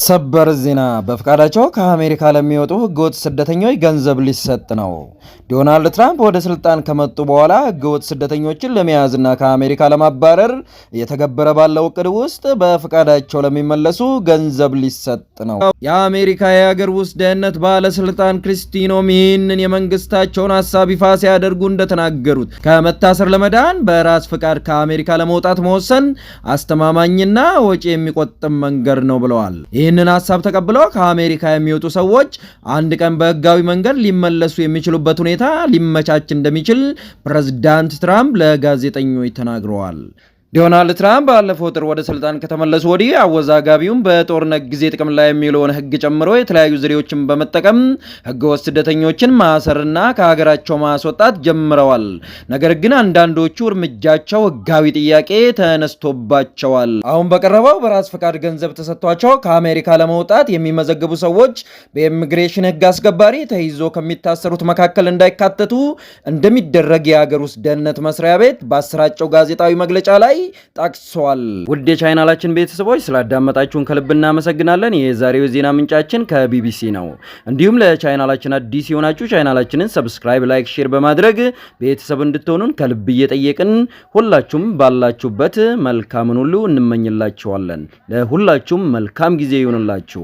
ሰበር ዜና! በፍቃዳቸው ከአሜሪካ ለሚወጡ ህገወጥ ስደተኞች ገንዘብ ሊሰጥ ነው። ዶናልድ ትራምፕ ወደ ስልጣን ከመጡ በኋላ ህገወጥ ስደተኞችን ለመያዝና ከአሜሪካ ለማባረር እየተገበረ ባለው እቅድ ውስጥ በፍቃዳቸው ለሚመለሱ ገንዘብ ሊሰጥ ነው። የአሜሪካ የሀገር ውስጥ ደህንነት ባለስልጣን ክሪስቲ ኖም ይህንን የመንግስታቸውን ሀሳብ ይፋ ሲያደርጉ እንደተናገሩት ከመታሰር ለመዳን በራስ ፍቃድ ከአሜሪካ ለመውጣት መወሰን አስተማማኝና ወጪ የሚቆጥብ መንገድ ነው ብለዋል። ይህንን ሀሳብ ተቀብለው ከአሜሪካ የሚወጡ ሰዎች አንድ ቀን በህጋዊ መንገድ ሊመለሱ የሚችሉበት ሁኔታ ሊመቻች እንደሚችል ፕሬዝዳንት ትራምፕ ለጋዜጠኞች ተናግረዋል። ዶናልድ ትራምፕ ባለፈው ጥር ወደ ስልጣን ከተመለሱ ወዲህ አወዛጋቢውን በጦርነት ጊዜ ጥቅም ላይ የሚውለውን ህግ ጨምሮ የተለያዩ ዘዴዎችን በመጠቀም ህገወጥ ስደተኞችን ማሰርና ከሀገራቸው ማስወጣት ጀምረዋል። ነገር ግን አንዳንዶቹ እርምጃቸው ህጋዊ ጥያቄ ተነስቶባቸዋል። አሁን በቀረበው በራስ ፈቃድ ገንዘብ ተሰጥቷቸው ከአሜሪካ ለመውጣት የሚመዘገቡ ሰዎች በኢሚግሬሽን ህግ አስከባሪ ተይዞ ከሚታሰሩት መካከል እንዳይካተቱ እንደሚደረግ የሀገር ውስጥ ደህንነት መስሪያ ቤት ባሰራጨው ጋዜጣዊ መግለጫ ላይ ጠቅሷል። ውድ የቻናላችን ቤተሰቦች፣ ስላዳመጣችሁን ከልብ እናመሰግናለን። የዛሬው የዜና ምንጫችን ከቢቢሲ ነው። እንዲሁም ለቻናላችን አዲስ የሆናችሁ ቻናላችንን subscribe፣ like፣ share በማድረግ ቤተሰብ እንድትሆኑን ከልብ እየጠየቅን ሁላችሁም ባላችሁበት መልካምን ሁሉ እንመኝላችኋለን። ለሁላችሁም መልካም ጊዜ ይሁንላችሁ።